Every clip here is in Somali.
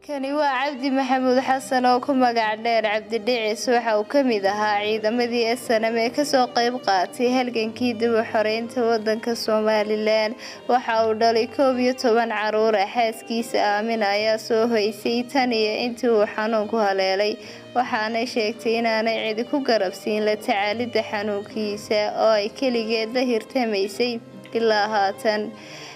Kani waa Cabdi Maxamuud Xasan oo ku magac dheer Cabdi Dhicis. Waxa uu ka mid ahaa ciidamadii SNM ee kasoo qayb qaatay halgankii dib u xoreynta wadanka Somaliland. Waxa uu dhalay 11 caruur ah. Xaaskiisa Aamin ayaa soo hoysay tan iyo intii uu xanuunku haleelay, waxaanay sheegtay inaanay cidi ku garabsiin la tacaalidda xanuunkiisa oo ay keligeed la hirtamaysay ilaa haatan.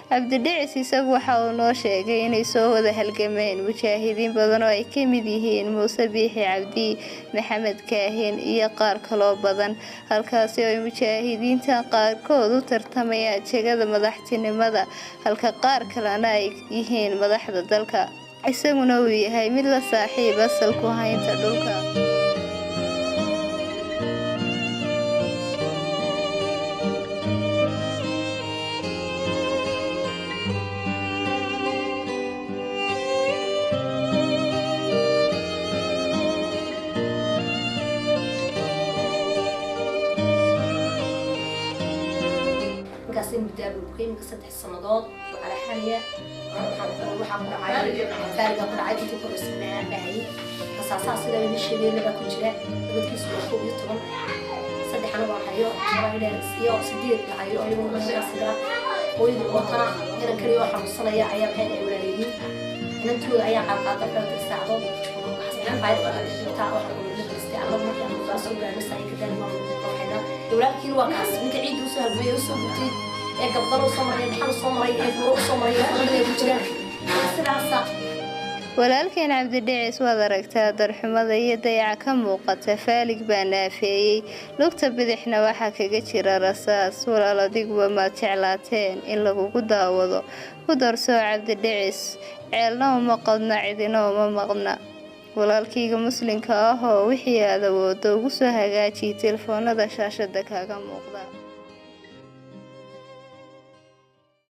Cabdidhicis isagu waxa uu noo sheegay inay soo wada halgameen mujaahidiin badan oo ay ka mid yihiin Muuse Biixi Cabdi, Maxamed Kaahin iyo qaar kaloo badan, halkaasi oo ay mujaahidiintan qaarkood u tartamayaan jegada madaxtinimada, halka qaar kalena ay yihiin madaxda dalka, isaguna uu yahay mid la saaxiib asalku haynta dhulka. Ninkaas muddaa buu ku imika 3 sannadood oo calaxanaya. Waxaa ku dhacay faaliga ku dhacay intii koraysa bahayay rasaasaha sida idin sheegay labaa ku jira. Nabadkiisu waa 11, 3 anagu hayo 10 dheer iyo 8 la hayo iyaguna sidaa. Hooyadii oo tana inan kaliya oo xanuunsanaya ayaa maxay ay walaalayhiin inantooda ayaa qaadqaada 4 saacadood walaalkiina. Waa kaas ninka ciidda usoo halgamay ee usoo gubtay ee gabdalo usoo maray ee dhaxal usoo maray ee buuro usoo maray ee xanuunada ku jiraan sidaasa. Walaalkeen Cabdidhicis, waad aragtaa darxumada iyo dayaca ka muuqata. Faalig baa naafeeyey, lugta bidixna waxaa kaga jira rasaas. Walaal, adiguba maad jeclaateen in lagugu daawado? Ku darsoo, Cabdidhicis ceelna uma qodna, cidina uma maqna. Walaalkayga muslimka ah oo wixii aad awoodo ugu soo hagaajiy telefoonada shaashada kaaga muuqda.